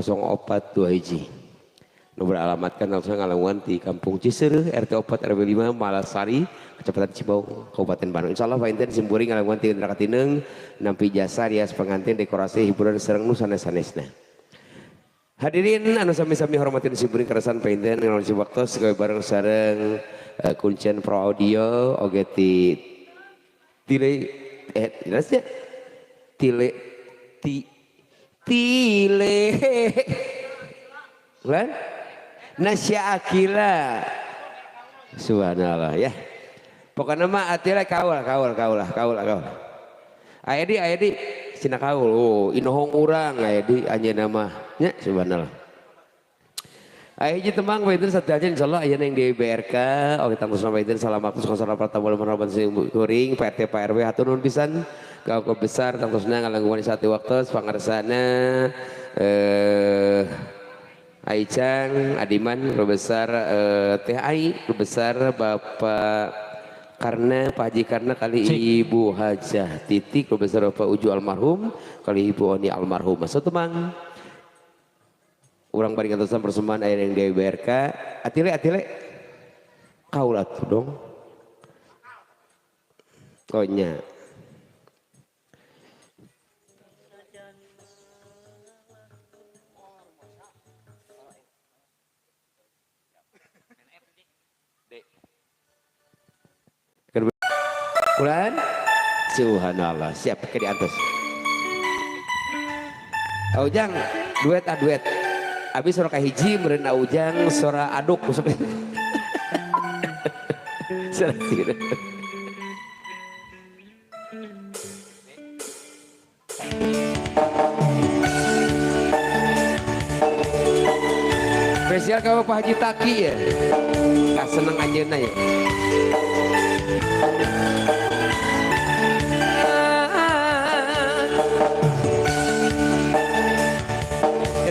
0421. Nu beralamatkan langsung ngalanguan di Kampung Ciseureuh RT 4 RW 5 Malasari, Kecamatan Cibaung, Kabupaten Bandung. Insyaallah panginten simkuring ngalanguan ti Indra Katineng nampi jasa rias pengantin, dekorasi, hiburan sareng nu sanes-sanesna. Hadirin anu sami-sami hormatin simkuring kerasan, panginten ngalangsung waktos gawe bareng sareng kuncen Pro Audio oge ti tile jelasnya tile ti tile lan Nasya Akila. Subhanallah ya. Pokoknya mah atila kaul kaul kaul kaul kaul. Aya di, aya di cina kaul. Oh, inohong urang aya di anjeunna mah nya, subhanallah. Aya hiji tembang panginten sadayana, insyaallah aya yang di BRK. Oke, tangtos panginten salam waktu salam pertama marhaban kuring Pak RT, Pak RW, hatur nuhun pisan ka besar tangtosna ngalangkungan satu waktu pangarsana Aicang Adiman besar, Teh Ai besar, Bapak Karna, Pak Haji Karna kali Ibu Hajah Titik besar, Bapak Uju almarhum kali Ibu Oni almarhum. Masuk temang urang bari ngantosan persembahan aya yang di BRK. Atile, atile kaulah tuh dong. Konya. Bulan subhanallah, siap ke di atas. Ujang duet, ah duet. Abi suara kahiji meureun, Ujang suara aduk. Suara spesial kamu Pak Haji Taki ya. Kaseneng anjeunna ya.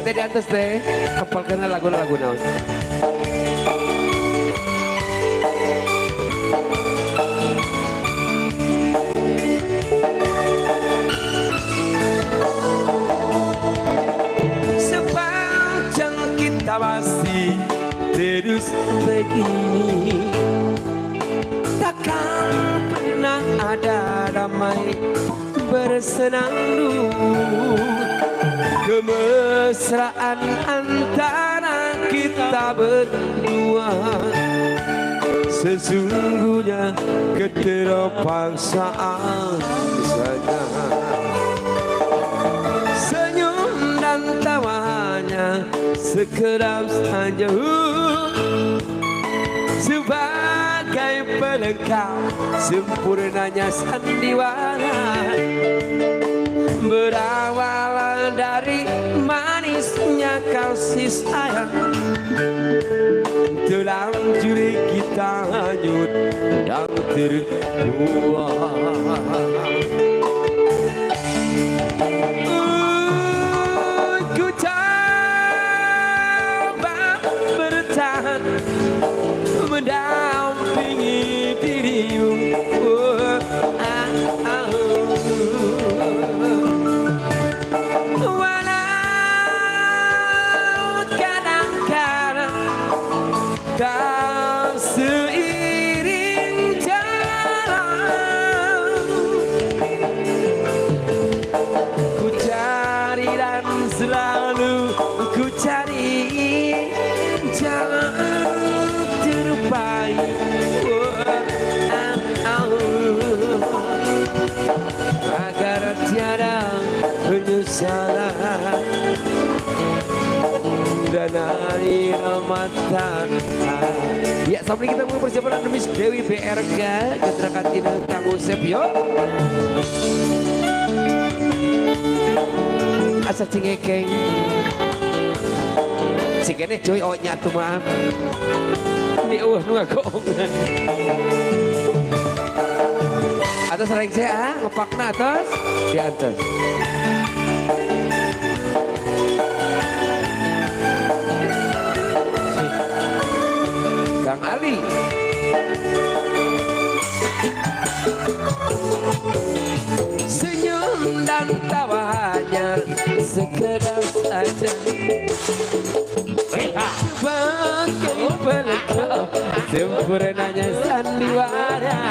Teh di atas teh, kepalkeun lagu-lagu naon. Sepanjang kita masih terus begini, takkan pernah ada damai bersenandung. Kemesraan antara kita berdua sesungguhnya keterpaksaan saja. Senyum dan tawanya sekerap saja sebagai pelengkap sempurnanya sandiwara. Berawal dari manisnya kasih sayang, terlanjur kita hanyut dan terbuang. Ku coba bertahan mendampingi dirimu. Oh, ah, ah, oh. Walau kadang-kadang tak seiring jalan, ku cari dan selalu ku cari jalan terbaik. Oh, ah, ah, oh. Agar tiada penyesalan dan air mata. Ya, sambil kita mulai persiapan demi Dewi BRK Keterakatina Kang Usep yo. Asa cingekeng. Cingene cuy, oh nyatu maaf. Ini eueuh nu ngagoongan. Atas rengse ah, ngepakna atas di atas. Kang Ali. Senyum dan tawanya sekedar saja. Sebagai pelengkap sempurnanya sandiwara,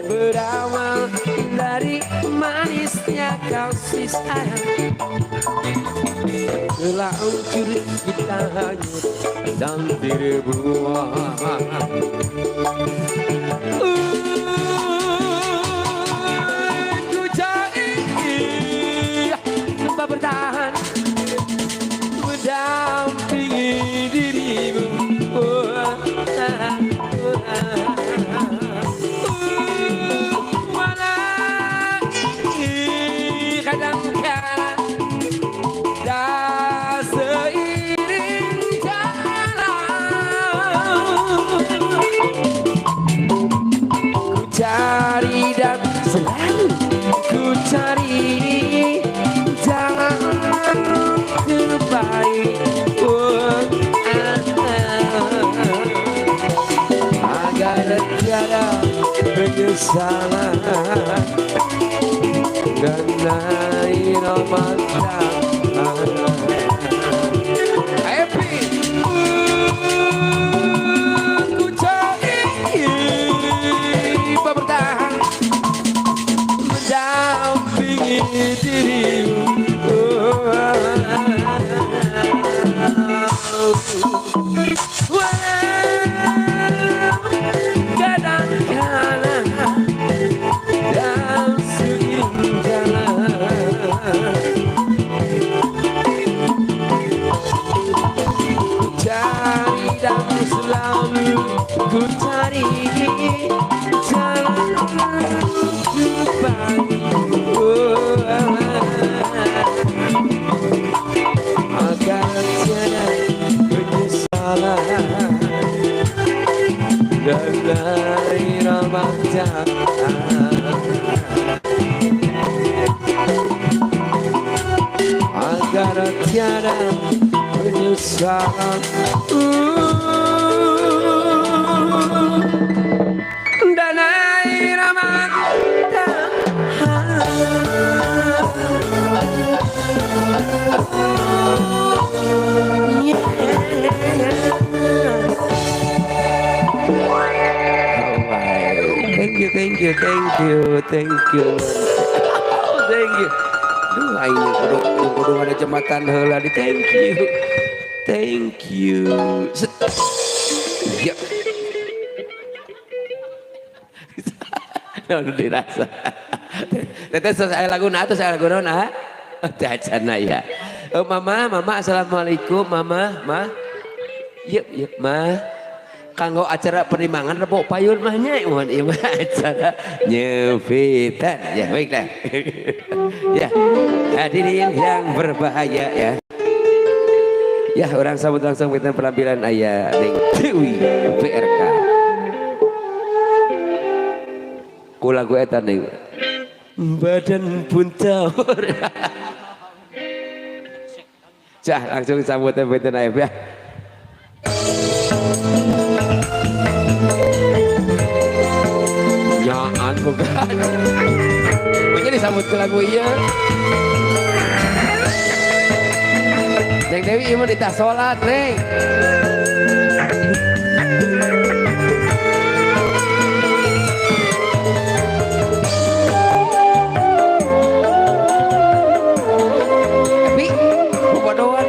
berawal dari manisnya kasih sayang, telah kita hanyut dan terbuang. Ku cari tempat bertahan mendampingi dirimu. Kadang-kadang tak seiring jalan, ku cari dan selalu ku cari jalan terbaik, agar tiada penyesalan. Happy. Ku cari bertahan mendampingi dirimu. Kadang-kadang dan seiring jalan, ku cari dan selalu ku cari jalan terbaik, agar tiada penyesalan dan lain ramadan, agar tiada penyesalan. Dan air mata. Thank you, thank you, thank you, thank you, thank you. Duh, aing kudu kudu ada jembatan heula di thank you. Thank you. Ya. Naon dirasa. Teteh saya lagu na atuh, saya lagu naon ah? Teh acana ya. Oh, mama, mama, assalamualaikum mama, ma. Yuk, yuk, ma. Kanggo acara penimangan rebo payun mah nya, mohon ieu mah acara nyepitan ya, baiklah. Ya, hadirin yang berbahaya ya. Ya, orang sambut langsung kita penampilan ayah Neng Dewi BRK. Ku lagu eta Neng. Badan pun tawar. Cah, langsung sambut benten ayah ya. Nyaan bukan. Mungkin disambut ke lagu iya. Neng Dewi ieu mah ditah salat, Neng. Tapi bobodohan.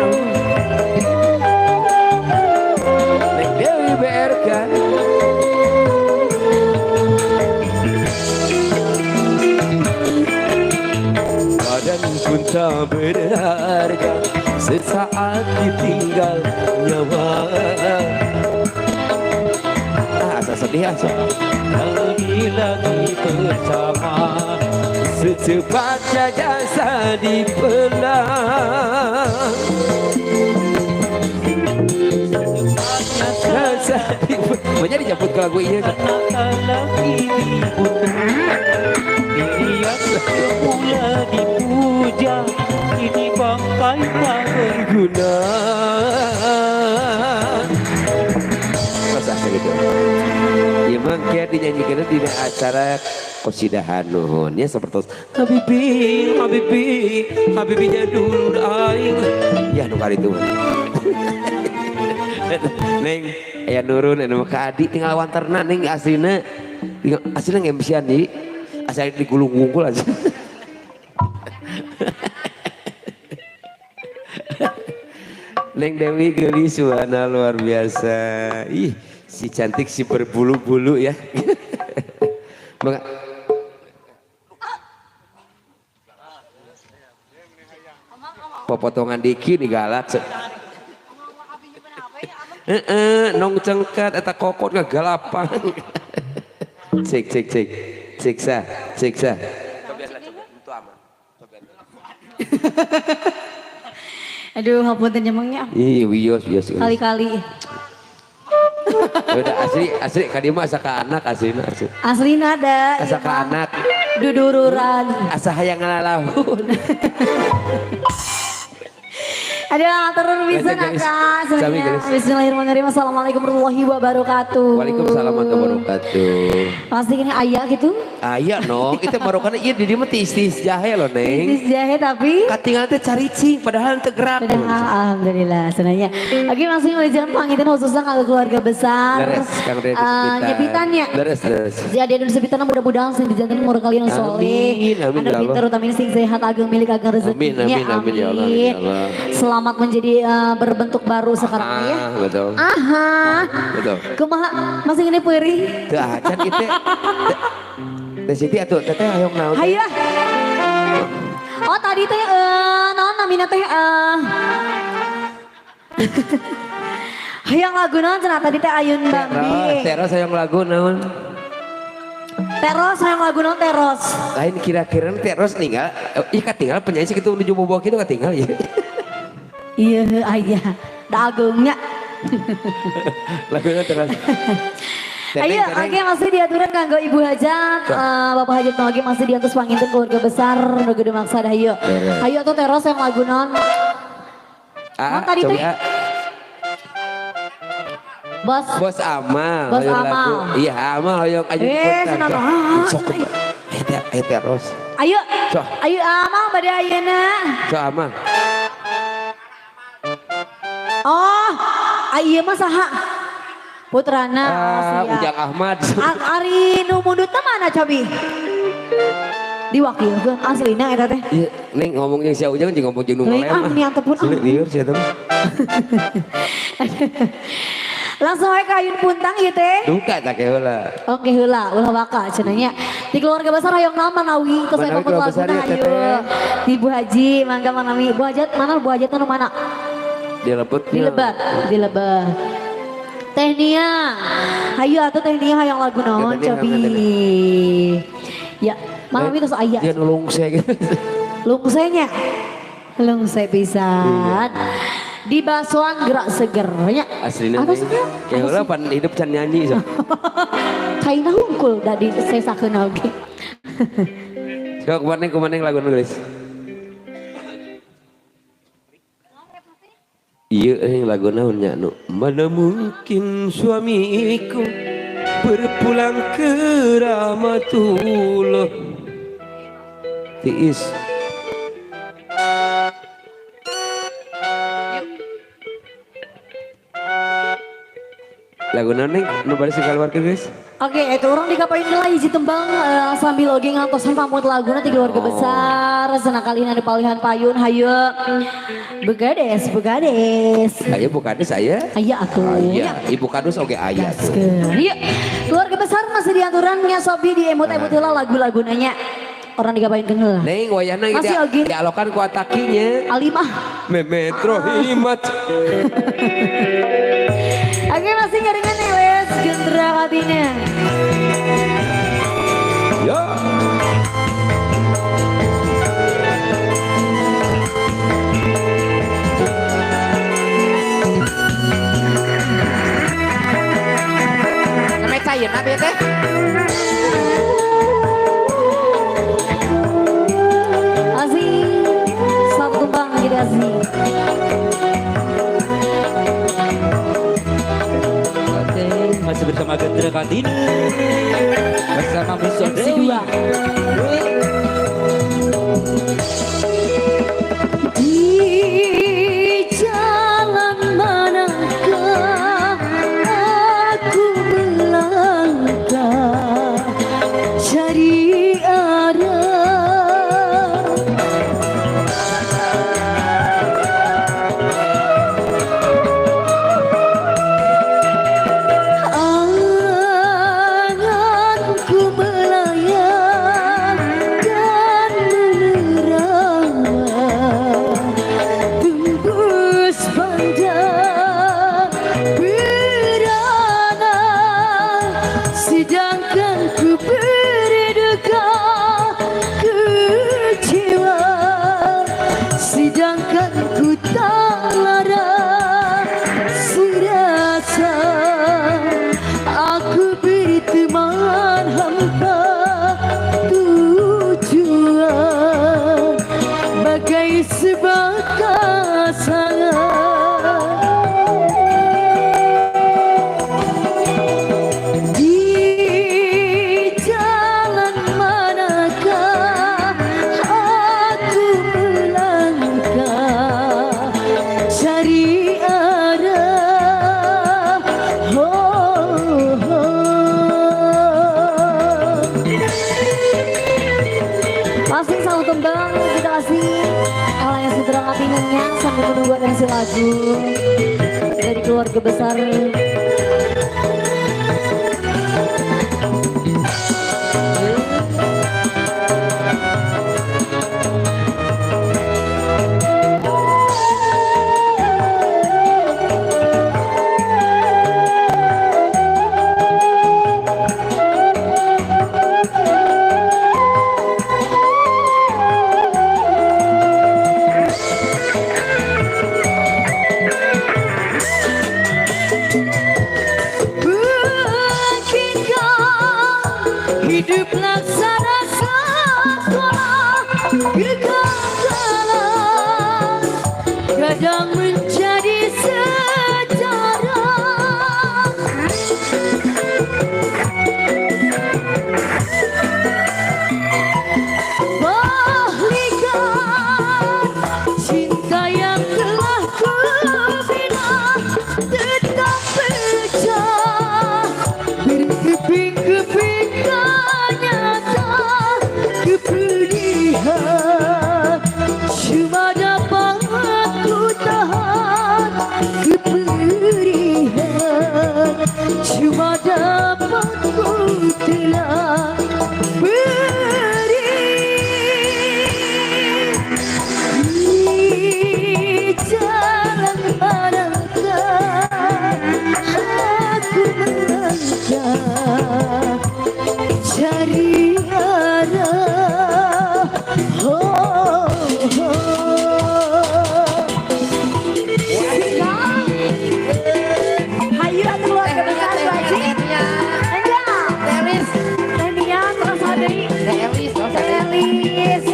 Neng Dewi BRK. Badan pun tak berharga sesaat ditinggal nyawa. Ah, asa sedih asa. Lagi-lagi bersama secepatnya jasa dipelang. Jasa dipelang. Banyak dijemput ke lagu ini. Lagi dibutuh, dia semula dipuja, kini bangkai tak berguna. Masa gitu. Ya mangke dinyanyikan di acara Kosidahan nuhun ya seperti Habibi, Habibi, Habibinya dulu aing. Ya nu kali itu. Neng, aya nurun anu ka adi tinggal wanterna neng aslina. Tinggal aslina ngemsian di asal digulung-gungkul aja. Neng Dewi geulis suana luar biasa. Ih, si cantik si berbulu-bulu ya. Maka popotongan diki nih galak. Heeh, nong cengkat eta kokot ngagalapan. Cek cek cek. Cek sah, cek sah. Aduh, hapunten nyemengnya. Ih, wios wios. Kali-kali. Udah asli asli ka dieu mah asa ka anak aslina asli. Aslina da. Asa ka anak. Dudururan. Asa hayang ngalalaun. Aduh, turun bisa naka. Bismillahirrahmanirrahim. Assalamualaikum warahmatullahi wabarakatuh. Waalaikumsalam warahmatullahi wabarakatuh. Pasti ini ayah gitu? Ayah no, itu barokahnya iya di dia mah tiis-tiis jahe loh neng. Tiis jahe tapi? Katingal teh caricing, padahal teu gerak. Padahal alhamdulillah sebenarnya. Oke langsung mulai jalan pangitan khususnya kalau keluarga besar. Leres, Kang Deddy nyepitannya. Leres, leres. Jadi ada sepitan mudah-mudahan sing dijanten murah kalian soleh. Amin, amin, anu pinter utamin sing sehat ageng milik ageng rezekinya. Amin, amin, amin ya Allah. Amin, ya Allah. Selamat menjadi berbentuk baru sekarang ya. Betul. Aha. Betul. Kumaha masih ngene peurih? Teu acan kitu. Teh Siti atuh teteh hayang naon? Hayu. Oh tadi teh naon namina teh hayang lagu naon cenah tadi teh Ayun Bambi. Teros hayang lagu naon? Teros hayang lagu naon teros? Lain kira-kira teros ninggal, ih katinggal penyanyi sakitu nuju bobo kitu katinggal ya. Iya ayah, dagungnya. Lagunya terus. Ayo, oke masih diaturan kanggo Ibu Hajat, Bapak Hajat lagi masih diatus panginten keluarga besar, nu gede maksa dah ayo. Ayo tuh teros yang lagu non. Non tadi teh. Bos. Bos Amal. Bos Amal. Iya Amal hoyong ayo. Senang. Sok. Ayo teros. Ayo. Ayo Amal pada ayeuna. Sok Amal. Oh, iya mah saha? Putrana. Ujang Ahmad. Ari nu mundutna mana cobi? Diwakilkeun aslina eta teh. Iya, neng ngomong jeung si Ujang jeung ngomong jeung nu ngalem. Ah, niat teh pun. Lieur sia teh. Langsung wae ka Ayun Puntang ieu teh. Duka tah ke heula. Oke heula, ulah waka cenah nya. Di keluarga besar hayang naon manawi tos aya pamut laguna ayo. Ibu Haji mangga manawi. Bu Hajat mana Bu Hajat anu mana? Dilebet. Dilebet, dilebet. Teh Nia, hayu atuh Teh Nia hayang lagu naon cobi. Ya, manawi tos aya. Dia lungse gitu. Lungsenya. Lungse pisan. Di basuan gerak seger nya. Aslina. Kayak heula pan hidup can nyanyi so. Kaina hungkul da di sesakeun oge. Sok kumaneng lagu nu geus. Iya lagu naon nya nu mana mungkin suamiku berpulang ke rahmatullah. Tiis. Lagu naon neng nu bari sikaluarkeun guys? Oke, itu orang dikapain heula hiji tembang sambil oge ngantosan pamut laguna ti keluarga besar senang kalian anu palihan payun hayu. Begades, begades. Aya bukades aya? Aya atuh. Aya, ibu kadus oge aya tuh. Iya, keluarga besar masih diaturannya sobi di emut-emut heula lagu-laguna nya. Orang digapain heula. Neng wayahna ge dialokan ku atakinya. Alimah. Memetro himat. Oke masih jaringan wes gendra hatinya. Ya. Namanya cair nabi teh. Asih satu bang gitu asih. Masih bersama Gendra Kartini bersama Muso Dewi. Di jalan manakah aku melangkah cari arah, anganku melayang dan menerawang tembus pandang berana, sedangkan ku berduka kecewa, sedangkan ku tak lara serasa aku berteman hampa tujuan bagai sebatas angan. Di jalan manakah aku melangkah cari arah. Oh, oh. Masih selalu tembang kita kasih orang yang sudah ngatingannya sambil menunggu versi lagu dari keluarga besar. Mungkinkah hidup laksana sekolah kegagalan kadang menjadi sejarah. Bahlikan cinta yang telah kubina tetap pecah berkeping-keping ternyata kepedihan cuma dapat ku tahan, kepedihan cuma dapat ku telan beri. Di jalan manakah aku melangkah cari arah. Oh, oh. Hayu atuh keluarga besar wajib. Enggak. Telis, Teh Nia terus dari Telis, Telis.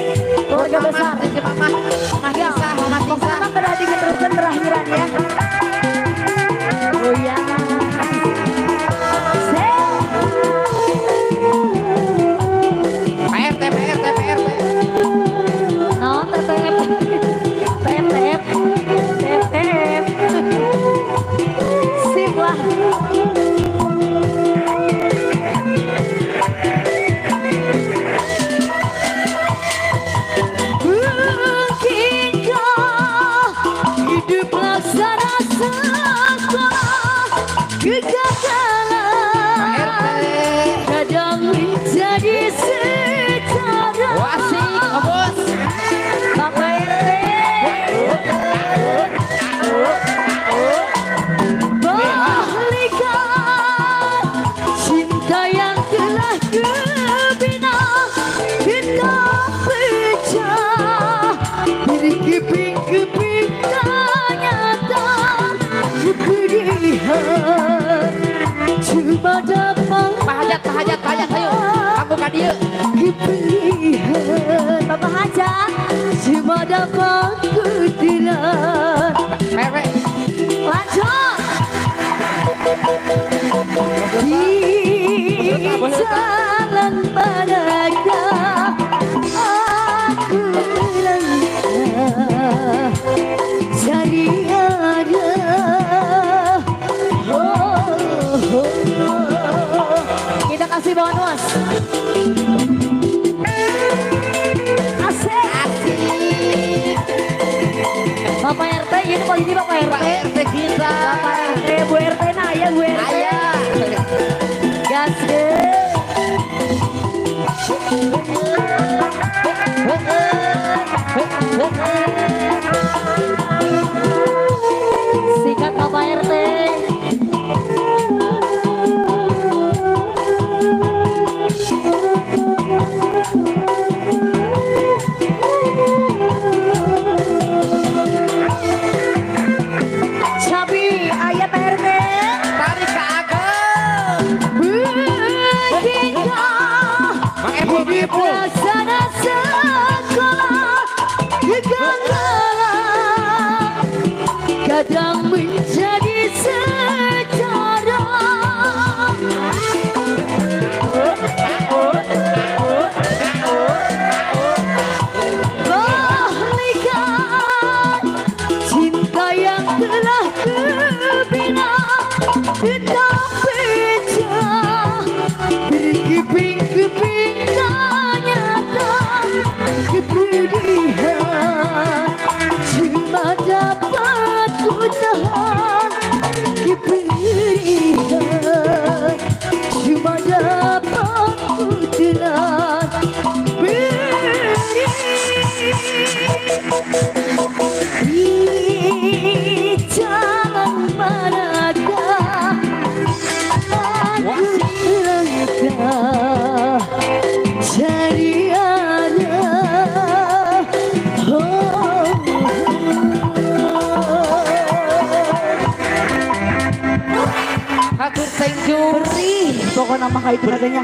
Keluarga besar. Mama, Mama Ya. Tisa, Mama Tisa. Pokoknya berarti diteruskan berakhiran ya. Oh ya. PRT, PRT, PRT. No, TTF. TTF. TTF. Sip lah. Mungkinkah hidup laksana sekolah kegagalan kadang menjadi sejarah. Wasik, bos. Bapak RT. Bahlikan cinta yang telah kubina tetap pecah berkeping-keping ternyata kepedihan cuma dapat Pak Hajat, Pak Hajat, Pak Hajat, ayo. Aku ka dieu. kepedihan Bapak Hajat cuma dapat ku telan. PRT. Lanjut. Di Bapak RT, ini kali ini Bapak RT. Pak RT kita. Bapak RT, Bu RT nah ya Bu RT. Ayah. Gas deh. Sikat Bapak RT. Cabi ayah Pak RT. Tarik ke ageng. Begitu Mang Epul, Mang Epul. Laksana sekolah kegagalan kadang menjadi sejarah. Bahlikan cinta yang telah terbina tetap pecah berkeping-keping ternyata kepedihan cuma dapat ku tahan kepedihan cuma dapat ku telan beri jalan manakah aku langkah cari arah. Oh, Hatur thank you. Perih, pokoknya mah kayak itu nadanya.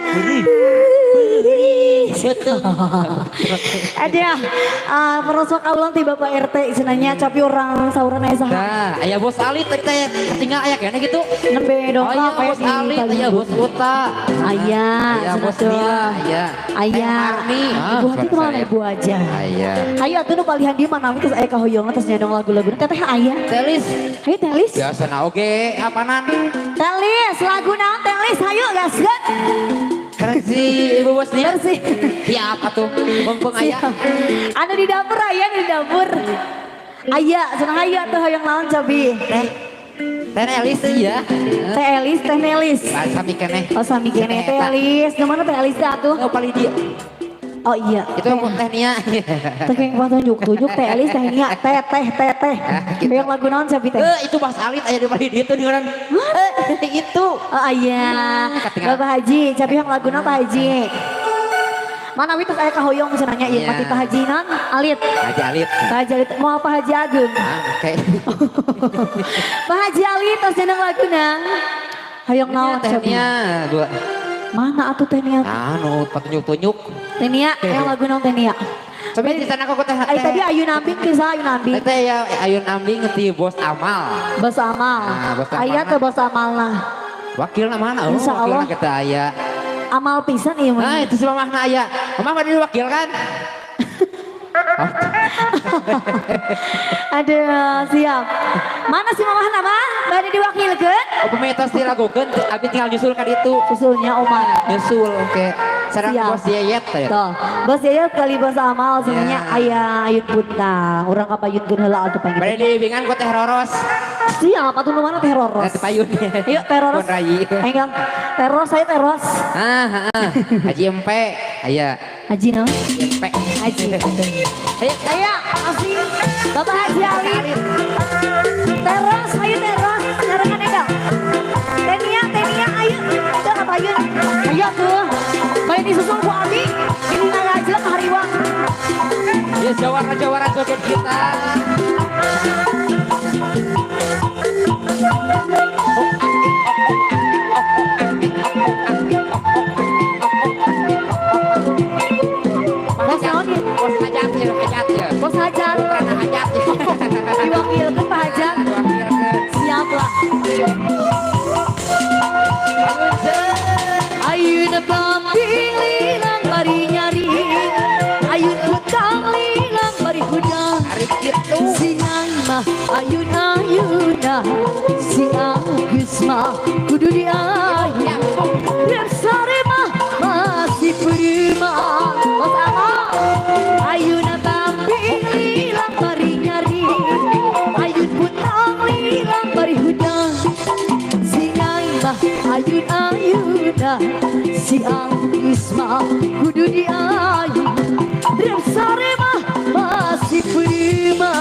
Betul. Ada perosok kaulang ti Bapak RT cenanya capi orang sauran aya saha. Nah, aya Bos Ali tadi teh tinggal aya kene gitu. Nembe dongkap Aya Bos Ali, aya Bos Uta. Aya, Aya Bos cenah tuh. Mila, aya. Aya. Teh Arni. Ibu hati kemana ibu aja. Aya. Hayu atuh nu palihan di mana geus aya kahoyong terus nyadong lagu-lagu teteh aya. Telis. Hayu Telis. Biasa na oge apanan. Telis lagu naon Telis hayu gaskeun. Versi Ibu Bos Nia. Versi. Siapa tuh? Bengpeng aya. Siap. Anu di dapur aya anu di dapur. Aya, cenah hayu atuh hoyong naon cobi. Teh. Teh Elis iya. Teh Elis, Teh Nelis. Ah, sami keneh. Oh sami kene Teh Elis, nu mana Teh Elis teh atuh? Oh paling dia. Oh iya. Itu yang Teh Nia. Teh yang tunjuk-tunjuk Teh Elis, Teh Nia, Teh Teh Teh Teh. Gitu. Hoyong lagu naon cobi teh? Eh, itu Mas Alit aya di paling dia tuh di orang. Eh, itu. Oh iya. Ketinggalan. Bapak Haji, capi yang lagu naon Pak Haji? Mana witos aya kahoyong cenah nya ieu Iya. mati Pak Haji naon? Alit. Haji Alit. Pak Haji Alit, mau Pak Haji Agung. Ah, oke. Pak Haji Alit tos jeneng laguna. Hoyong naon Teh cobi? Nia dua. Mana atuh Teh Nia? Anu petunjuk-tunjuk. Teh Nia, yang lagu naon Teh Nia? Coba di sana kok teh. Ay tadi Ayun Ambing ke saha Ayun Ambing? Teh ya Ayun Ambing ti Bos Amal. Bos Amal. Ah, Bos Amal. Aya teh Bos Amal lah. Wakilna mana? Oh, Insya Allah. wakilna kita aya. Amal pisan ieu mah. Nah, itu si mamahna aya. Mamah mah diwakil kan? Aduh, siap. Mana si mamah nama? Bade diwakilkeun? Oh, pemitos dilakukeun abi tinggal nyusul ka ditu. Usulnya Omar. Nyusul oke. Sareng Siap. Bos Yeyet teh. Tuh, Bos Yayat kali Bos Amal semuanya Ya. aya ayun puntang. Urang ka payunkeun heula atuh Bade panggil. dibimbingan ku Teh Roros. Siap atuh nu mana Teh Roros? Nah, teh payun. Yuk Teh Roros. Pun rayi. Enggang. Teh Roros saya Teh Roros. Ah, ah. Haji Empe, aya. Haji naon? Empe. Haji. Ayo, ayo, masih Bapak Haji Ali. Teros, ayo teros. Nyarengan enggang. Teh Nia, ayo. Udah ka payun. Ayo tuh. Bae disusul ku abi. Ini ngajleng hariwang. Ya jawara-jawara joget kita. Bos naon ieu? Bos hajat ya, hajat ya. Bos Hajat. Karena hajat ya. Diwakilkeun Pak Hajat. Siap lah. Ayun pampilinang bari nyari. Ayun hutang lilang bari hudang. Tarik gitu. Si Nang mah ayun ayuna. Si Agus mah kudu diayun. Sore mah masih prima. Bos Amal. Ayuna pampilinang bari nyari. Ayun ayuna si Agus mah kudu diayu. Rem sare mah masih prima.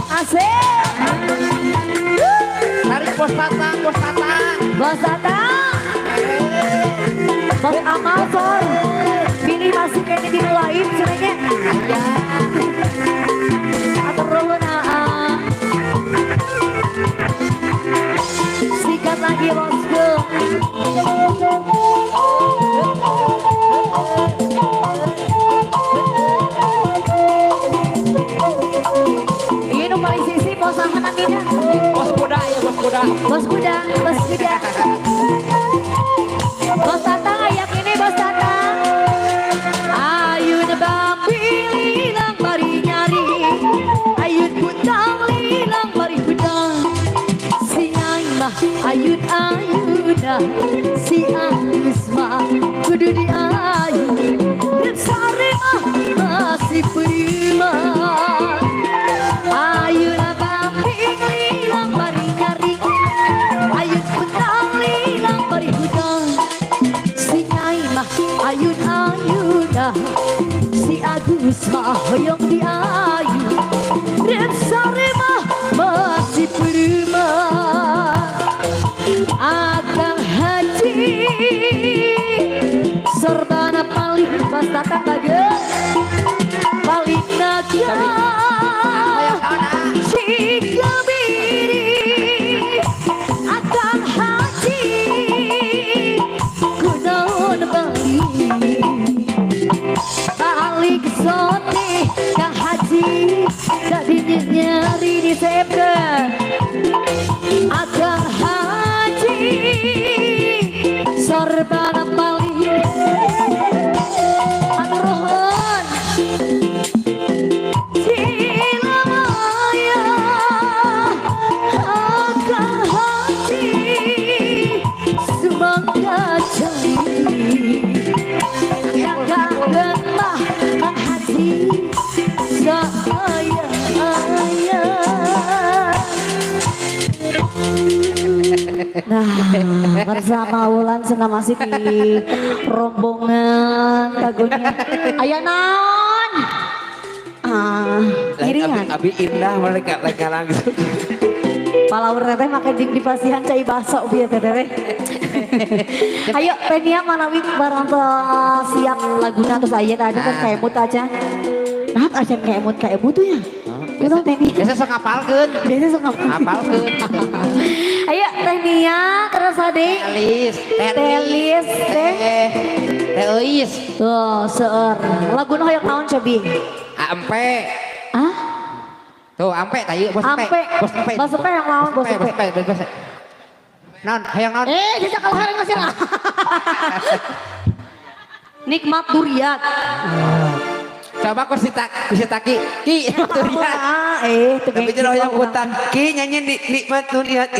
Asik. Tarik bos Tatang, bos Tatang. Bos Tatang. Bos Amal sor. Pilih masih kayaknya di lain sebenarnya. Atur nuhun aa. Sikat lagi bosku. Ini nu paling sisi bos saha namina? Bos kuda ya, bos kuda. Bos kuda, bos kuda. Bos Tatang ayak ini bos Tatang. Ayun bambi lilang bari nyari. Ayun butang lilang bari hudang. Si Nyai mah ayun ayuna. Si Agus mah kudu diayu. Dan sare mah masih prima. Ayun bambi lilang bari nyari. Ayun butang lilang bari hudang. Si Nyai mah ayun ayuna. Si Agus mah hoyong diayu. Dan sare mah masih prima. Akang Haji sorbana paling pas tatang bagus paling naga jika biri. Akang Haji kunaon balik balik sote Kang Haji tadi nyari di sepke. Akang Haji sorbana paling anuruhun Cilamaya. Akang Haji sumangga jeli kakak gemah Kang Haji saya ayah. Nah, bersama Wulan senang masih di rombongan kagunya. Aya naon? Ah, ngiringan. Abi indah mereka mereka langsung. Palawur teteh make jeung dipasihan cai baso bieu teteh. Ayo Tenia manawi barang siap laguna terus aya tadi kan kaemut aja. Nah, aja kaemut kaemut tuh ya. Kunaon Tenia? Biasa sok ngapalkeun. Biasa sok ngapalkeun. Ayo Tenia terus adik. Telis, Telis, teh. Teh Euis. Tuh, seueur. Laguna hoyong naon cobi? Ampe. Hah? Tuh, ampe tadi bos ampe. Bos ampe. Bos ampe yang lawan bos ampe. Bos ampe. Non, hayang non. Eh, jejak kalau hayang ngasih lah. Nikmat duriat. Coba kursi taki, ki duriat. Eh, tapi jadi hoyong utang ki nyanyi nikmat duriat.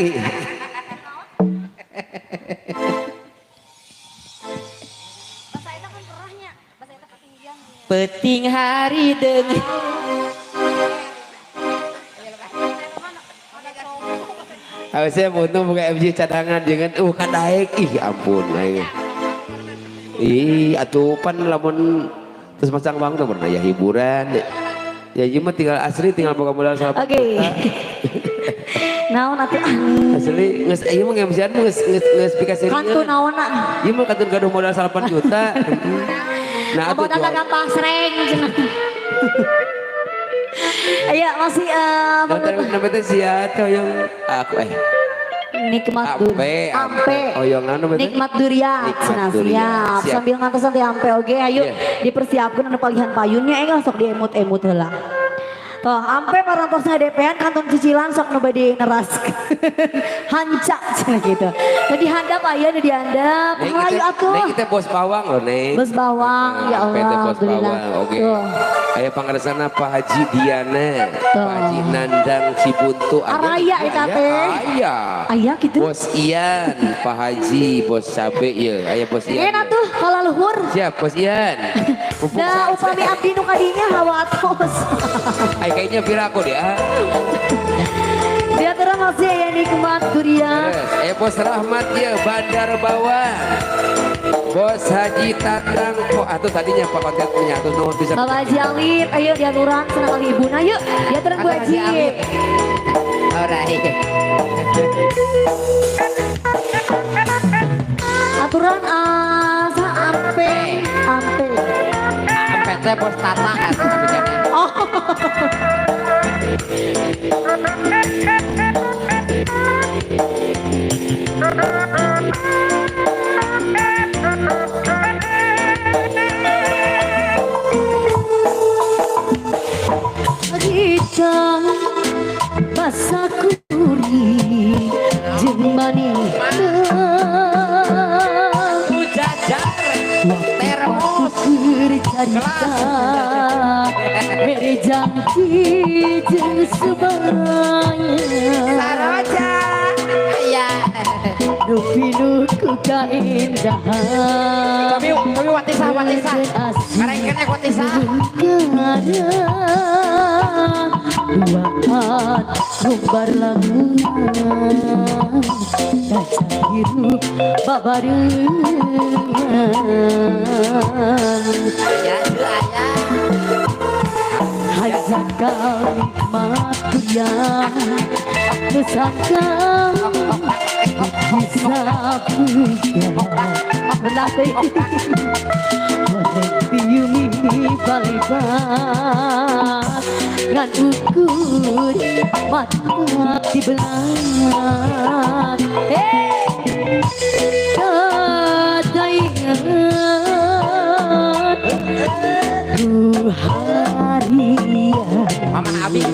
Peting hari dengan Harusnya untung buka MJ cadangan jangan kadaek ih ampun aing. Ih atuh pan lamun terus masang bang tuh pernah ya hiburan. Ya ieu mah tinggal asli tinggal boga modal 1 juta. Oke. Naon atuh? Asli geus ieu mah MC-an geus geus pikasieun. Kantun naonna? Ieu mah kantun gaduh modal 8 juta. Nah atuh modal gampang sreng cenah. Ayo masih namanya siapa yang aku nikmat ampe nikmat duriat siap sambil ngantos nanti ampe oke ayo dipersiapkan anu palihan payunnya sok diemut-emut heula. Toh ampe parantosna DP-an kantun cicilan sok nu bade neraskeun. Hanca cenah gitu. Nu dihandap aya nu dihandap. Ayo atuh. Neng kita bos bawang loh Neng. Bos bawang ya Allah alhamdulillah. Oke. Aya pangaresana Pak Haji Diana, Pak Haji Nandang Cibuntu. Araya eta teh. Aya. Aya gitu. Bos Ian, Pak Haji, Bos Cabe ieu. Aya Bos Ian. Enak tuh kalaluhur. Siap Bos Ian. Nah upami abdi nu kadinya hawa atos. Ay, kayaknya piraku deh. Dia terus masih aya nikmat kuria. Bos Rahmat ya Bandar Bawang. Bos Haji Tatang kok atuh tadinya Pak konten punya atuh nuhun pisan. Bapak Haji Alip, ayo diaturan senang kali ibuna yuk. Diaturan Bu Haji. Alright. Aturan asa ampe ampe. Ampe teh Bos Tatang atuh kabehna. Oh. Harita basa kuri jeung manehna jajar termos carita mere janji jeung sebaya saroja aya nu pinuh ku kaindahan kami watisah watisah karengkeun ek watisah duaan ngumbar lamunan kaca hirup babarengan aya aya hajakal nikmat dunia nu sangka bisa puja rendah teh horeng piumi balibat ngan ukur mata dibelah kadaingan ku harian Mama Abi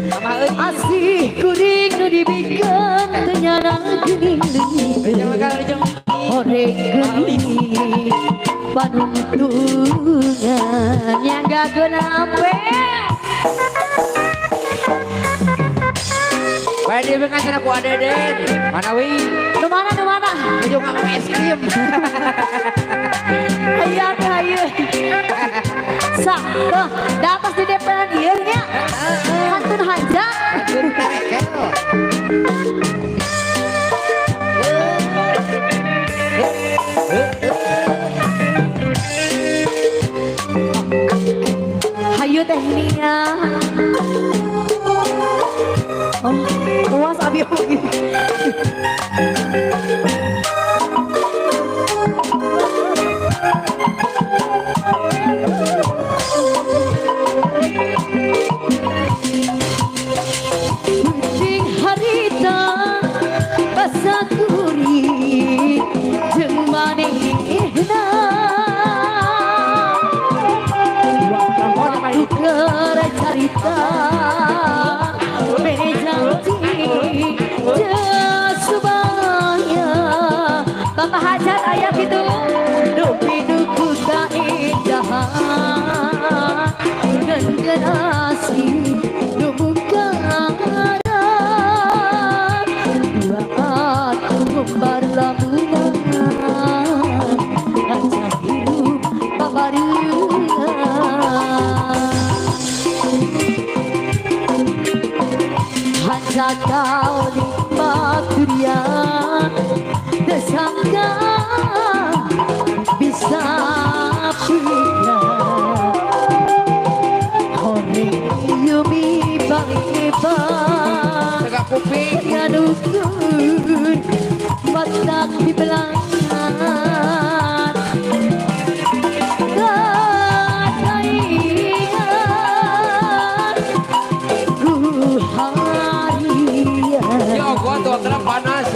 Mama euy asih kuring nu dibikeun teu nyana geuning leungiteun horeng geuning panuntungan nyanggakeun ampe. Bae dibeungan cenah ku Adeden. Mana wi? Nu mana nu mana? Nuju nganggo es krim. Hayu hayu. Sak, tuh, da atas di DPR ieu nya. Kantun hajat. Kantun tarekel. Hayu teh Nia. Oh, puas abi oge. Kucing harita basa kuri jeung manehna waktu keur carita mere janji jeung subaya Bapak Hajat aya kitu nu pinuh ku kaindahan ngan asih nu mungkaran duaan ngumbar lamunan ngajak hirup babarengan hanjakal nikmat dunia teu sangka bisa punya horeng yumi balibat Tegak kuping nganukun matak dibelangan kadaingan ku harian Ya gua tuh panas.